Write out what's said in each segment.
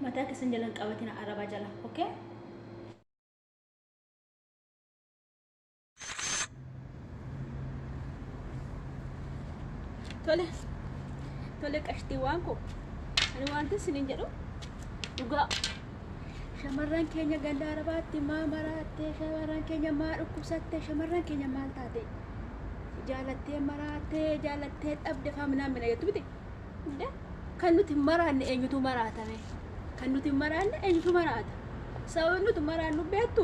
Mataa keessan jala hin qabatina araba jala. Okay? Tole. Tole qashtiiwwan koo. Ani wanti isiniin jedhu dhugaa. Shamarran keenya ganda arabaatti maa maraatte? Shamarran keenya maa dhukkubsatte? Shamarran keenya maal taate? Jaalattee maraattee jaalattee dhabde faa minaan mina jettu miti. Kan nuti maraanne eenyutu maraatame? Kan nuti maraanne eenyutu maraata? Sababni nuti maraannu beektu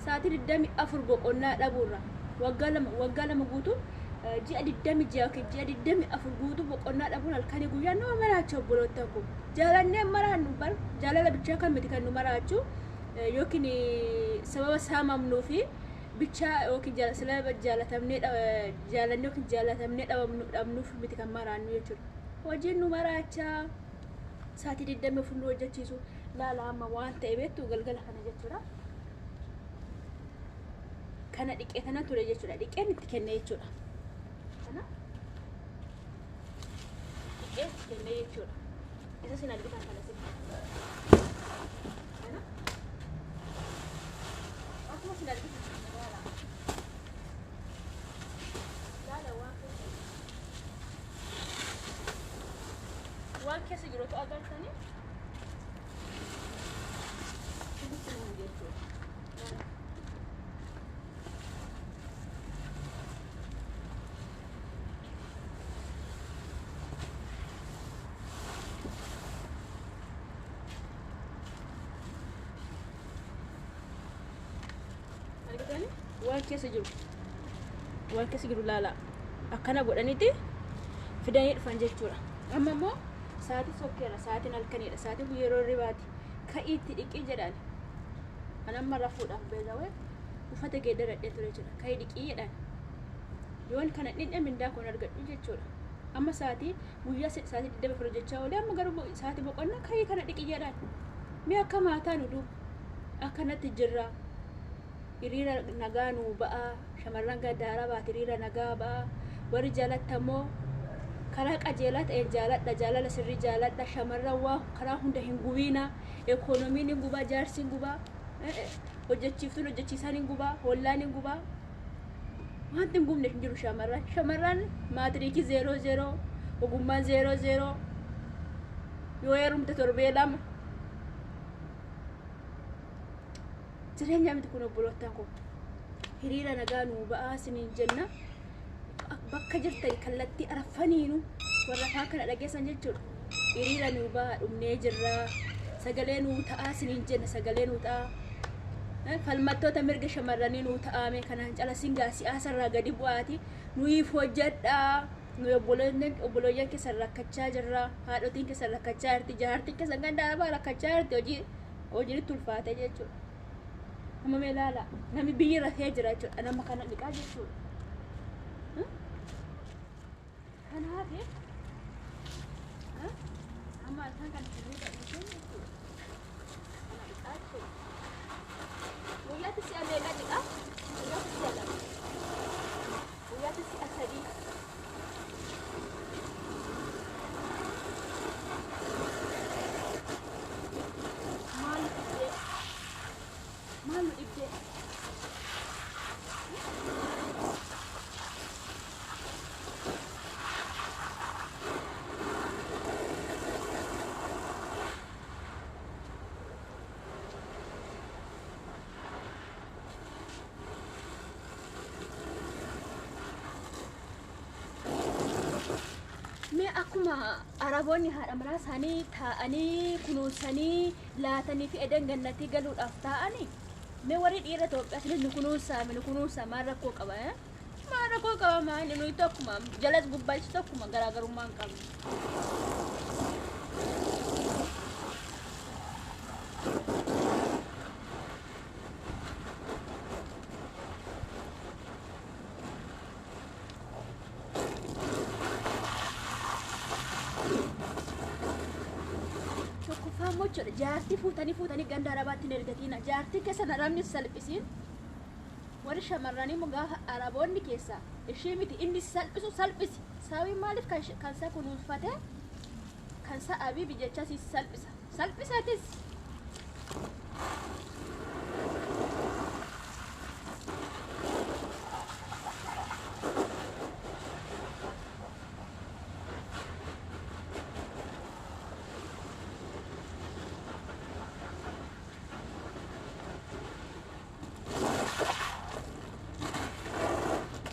sa'aatii 24 boqonnaa dhabuurra waggaa 2 guutuu, ji'a 26 yookiin ji'a 24 guutuu boqonnaa dhabuun halkanii guyyaa nama maraacha, obboloota koo. Jaalannee maraannu bar jaalala bichaa kan miti kan nu maraachu, yookiin sababa saamamnuu fi bichaa yookiin sababa jaalatamnee jaalannee yookiin jaalatamnee dhabnuuf miti kan maraannu jechuudha. Hojiin nu maraachaa, sa'aatii 24 nu hojjechiisu. Laala, amma waan ta'e beektu, galgala kana jechuudha. Kana dhiqee kana ture jechuudha. Dhiqeen itti kenne jechuudha. Kana dhiqee itti kenne jechuudha. Isa sin argitan kana sitti. Kana akkuma sin argitan kana laala. Laala, waan keessa jirutu agartanii isinitti himu jechuudha. Laala. Argitanii, waan keessa jiru laala. Akkana godhaniiti fidanii dhufan jechuudha. Amma immoo sa'aatii sokkeera, sa'aatiin halkaniidha, sa'aatiin kun yeroo ribaati. Ka'iitti dhiqii jedhaan. An amma rafuudhaaf beezawee uffata geeddaradhee ture jechuudha. Ka'ii dhiqii jedhaan. Yoon kana dhidhe mindaa kun argadhu jechuudha. Amma sa'aatii guyyaa sa'aatii 24 hojjechaa oolee, amma garuu sa'aatii boqonnaa ka'ii kana dhiqii jedhaan. Mee akka maataa nu duuba akkanatti jirra. Hiriira nagaa nuu ba'aa, shamarran ganda arabaati, hiriira nagaa ba'aa. Warri jaalattamoo karaa qajeelaa ta'een jaaladha, jaalala sirrii jaaladha. Shamarran waa karaa hunda hin gubiina. Ekoonomiin hin gubaa, jaarsi hin gubaa, hojjechiiftuun hojjechiisaan hin gubaa, hollaan hin gubaa. Wanti hin gubne hin jiru. Shamarran maatriikii 0 0, ogummaan 0 0, yoo heerumte torbee 2. Jireenya miti kun, obboloottan koo. Hiriira nagaa nuu ba'aa isiniin jenna. Bakka jirtan kallattii arfaniinu warra afaan kana dhageessan jechuudha. Hiriira nuu ba'aa, dhumnee jirra. Sagalee nuu ta'aa isiniin jenna, sagalee nuu ta'aa. Falmattoota mirga shamarranii nuu ta'aame. Kanaan cala singaa siyaasarraa gadi bu'aati. Nuyiif hojjedhaa. Nu obboleeyyan keessan rakkachaa jirra. Haadhotiin keessan rakkachaa jirti. Jaartiin keessan ganda arabaa rakkachaa jirti. Hojii hojiin itti ulfaate jechuudha. Amma mee ilaala, namni biyyi rafee jira jechuudha. Nama kana dhiqaa jechuudha. Kanaaf amma halkan kana hirriba dhiisee jechuudha. Kana dhiqaa jechuudha. Guyyaatti si'a meeqa dhiqaa? Guyyaatti si'a 2. Guyyaatti si'a 3. Maal nu dhibdee? Maal nu dhibdee? Mee akkuma Araboonni haadha manaa isaanii taa'anii kunuunsanii laatanii fi edan gannatii galuudhaaf taa'anii, mee warri dhiira Itoophiyaa nu kunuunsaa, nu kunuunsaa, maal rakkoo qaba? Maal rakkoo qaba? Maal nuyi tokkuma, jalas gubbaas tokkuma, garaagarummaa hin qabnu. Tokkoffaa immoo jechuudha, jaartii fuutanii fuutanii ganda arabaatti hin ergatina. Jaartii keessa arabni salphisiin. Warri shamarranii immoo gaafa araboonni keessaa ishii miti inni salphisu salphisi. Sababii maaliif? Kan isaa kunuunfate, kan isaa abiibi jecha si salphisa. Salphisaatis.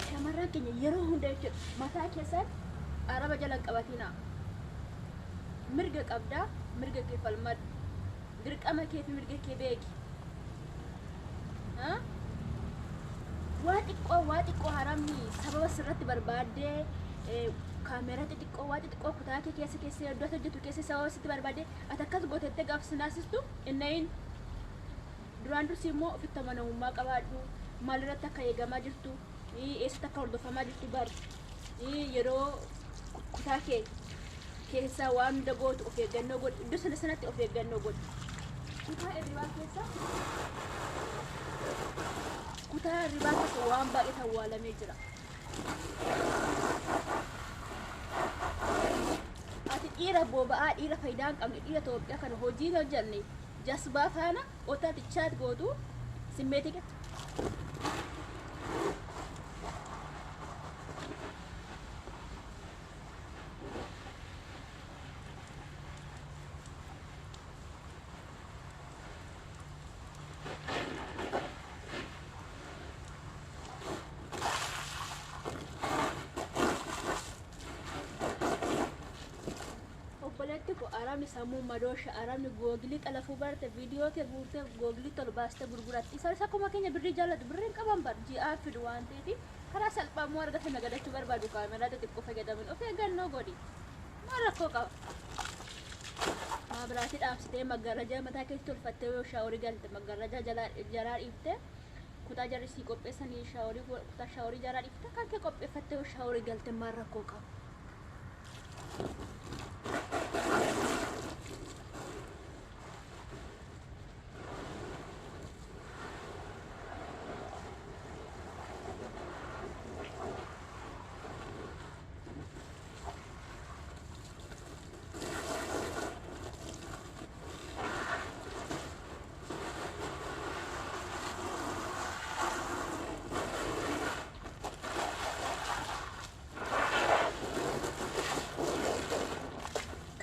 Shamarran keenya yeroo hunda jechuudha mataa keessatti araba jala hin qabatinaa. Mirga qabdaa, mirga kee falmadhu. Dirqama kee fi mirga kee beeki. Ha? Waa xiqqoo, waa xiqqoo haramni sababa sirratti barbaaddee, kaameeraa xixiqqoo, waa xixiqqoo kutaa kee keessa keessa iddoo ati hojjetu keessa sababa sitti barbaaddee ati akkas gootettee gaafa si naasistu innayin. Duraan dursi immoo ofitti amanamummaa qabaadhu. Maalirratti akka eegamaa jirtu, eessatti akka hordofamaa jirtu bari. Yeroo kutaa kee keessaa waan hunda gootu of eeggannoo godhi. Iddoo sana sanatti of eeggannoo godhi. Kutaa hirribaa keessa, kutaa hirribaa keessa waan baay'eetu awwaalamee jira. Ati dhiira boba'aa, dhiira faayidaa hin qabne, dhiira Itoophiyaa kana hojii hin hojjenne jasbaa faana otoo ati chaat gootu simmeetii Obboleetti koo, arabni sammuu madoosha, arabni googilii xalafuu barte, viidiyoo kee guurtee googilii tol baastee gurguratti. Isaanis akkuma keenya birrii jaallatu, birrii hin qaban bar ji'aa fidu waan ta'eef karaa salphaa immoo argatan nagadachuu barbaadu. Kaameraa xixiqqoo fayyadaman of eeggannoo godhi. Maal rakkoo qaba? Maabiraatii dhaabsitee maggaarrajaa mataa keetti tolfattee yoo shaaworii galte, maggaarrajaa jalaa dhiiftee, kutaa jarri sii qopheessanii shaaworii, kutaa shaaworii jalaa dhiiftee kan kee qopheeffattee yoo shaaworii galte maal rakkoo qaba?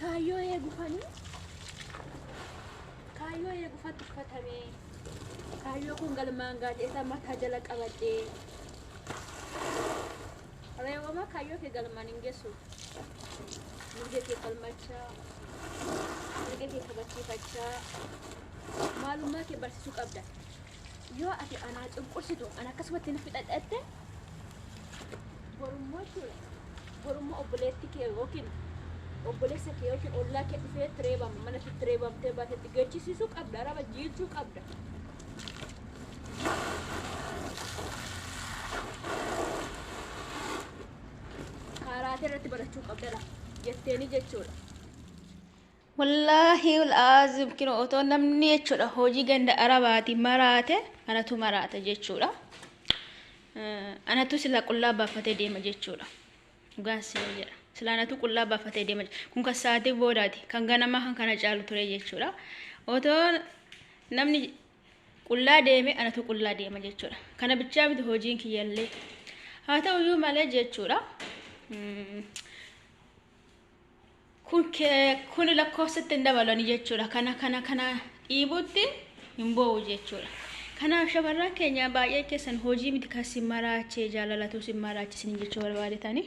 Kaayyoo eegufanii, kaayyoo eegufatti uffatamee, kaayyoo kun galmaan gaadheessa mataa jala qabadhee reewama kaayyoo kee galmaan hin geessu. Mirga kee falmachaa, mirga kee kabachiifachaa, maalummaa kee barsiisuu qabda. Yoo ati anaa cunqursitu, ana akkasumatti na fixadhatte, borummoo jechuudha, borummoo obboleetti kee yookiin obboleessa kee yookiin ollaa kee dhufee tireebama mana sitti reebamtee baatetti gachisiisuu qabda, araba jiilchuu qabda. Kaaraatee irratti barachuu qabdadha jetteeni jechuudha. Wallaahi aazim kino otoo namni jechuudha hojii ganda arabaati maraate, anatu maraate jechuudha. Anatu sila qullaa baafatee deema jechuudha. Dhugaan sila jedha. Sila anatu qullaa baafatee deema. Kun kan sa'aatii boodaati. Kan ganamaa kan kana caalu ture jechuudha. Otoo namni qullaa deeme anatu qullaa deema jechuudha. Kana bichaa miti hojiin kiyyallee. Haa ta'uyyuu malee jechuudha. Kun lakkoofsatti hin dabalani jechuudha. Kana dhiibutti hin boo'u jechuudha. Kanaaf shamarran keenya baay'ee keessan hojii miti kan si maraachee, jaalalatu si maraachisin jechuu barbaadetani.